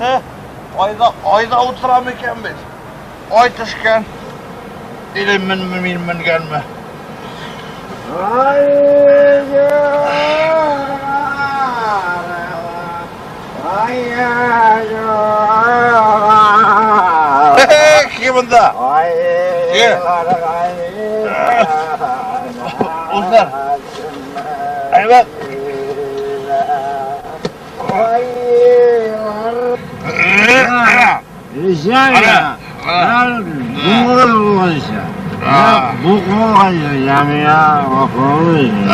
Айда, айда утырам икән бит. Ай төшкән. Или мин, мин менгәнме? Кем монда? Кем? Узар. Әйбәт.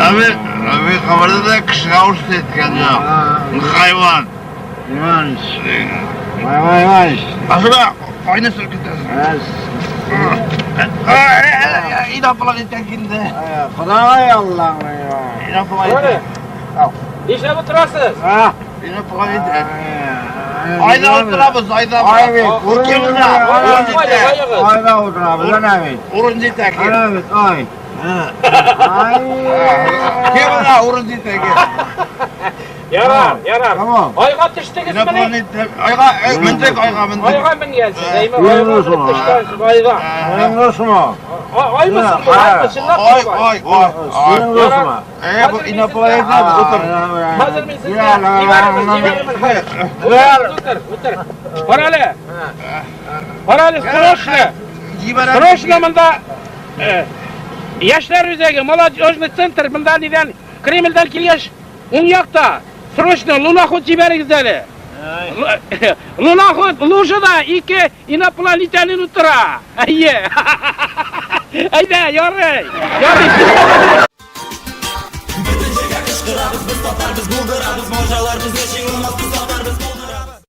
Әби, әби хабарда да кешегә авыз әйткән юк. Хайван. Ашыра, айны селкетәсең. Инопланетян килде. Құдай Аллаң. Инопланетян. Нишләп утырасыз? Инопланетян. Айда утырабыз, айда. Ай бит, Кем монда? Урын җитә. Айда утырабыз, әнә бит. Урын җитә, кем? Әнә бит, ай. Ай. Кем монда? Урын җитә, кем? Ярар, ярар. Tamam. Айга төштегезмени? Инопланетян. Айга, мендек, айга мендек. Айга менгәнсез, әйме Йөрү айга менеп шуңа. төшкәнсез, айга. Синең дусмы? Аймысың бу, аймы, чынлап Ай, торып ай, ай, ай. Синең дусмы? Э, бу инопланетян, утыр. Хәзер мин сезгә җибәрермен, җибәрермен хәзер. Утыр, утыр. Кара әле. Кара әле, срочно. Җибәрәм. Срочно монда яшьләр үзәге, молодежный центр монда нидән Кремльдән килгәч, уң якта. Срочно луноход җибәрегез әле. Луноход лужада ике инопланетянин утыра. Әйе. Әйдә, ярый. Ярый. Бөтен җиргә кычкырабыз, без татар, без булдырабыз, Марҗалар безне җиңә алмас, без татар, без булдырабыз.